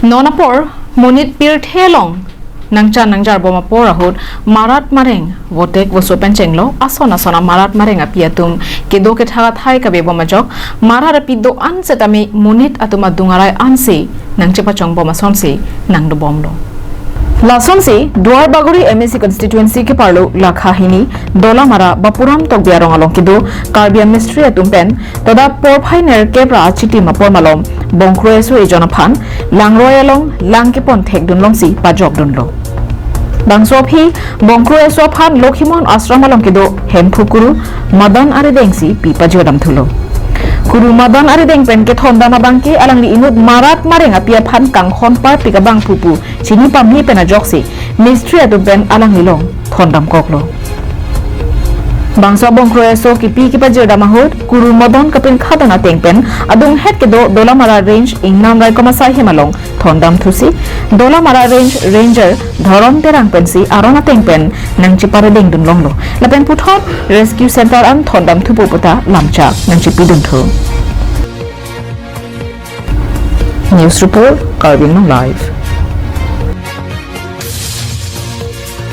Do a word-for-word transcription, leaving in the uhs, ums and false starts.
Non apor monit pirthe along nangchan nangjar bom apor ahut marat mareng, votek voso pen chenglo ason ason amarat mareng api atum kedo kethak athai kave bom ajok marat api do-an setame monit atum adung arai ansi nangchepachong bom asonsi nangdo bomlo. Lasonsi Duar Bagori M A C constituency keparlo lakha hini Dolamara Bapuram Tokbi arong along kedo Karbi amistri atum pen toda porphai nerkep ra achitim apor malom Bongkro eso ejon aphan langroi along lang kepon thekdun longsi pajokdunlo. Bangso aphi Bongkro eso aphan Lokhimon Ashram along kedo Hemphu Kuru Madan arideng si pi pajirdam thulo. Kuru Madan arideng pen kethondam abangke alangli inut marat mareng api aphan kanghon parpik abang pupu chini pame pen ajoksi mistri atum pen alangli along thondam koklo. Bangso Bongkro eso kipi kipajirdam ahut Kuru Madan kapinkha don ateng pen adunghet kedo Dolamara Range ingnam raikom asai hem along thondam thusi Dolamara Range Ranger Dhorom Terang pensi aron ateng pen nangcheparidengdun longlo. Lapen puthot rescue center an thondam thupo puta lamchak nangchepidun thu. News report, Karbi Anglong Live.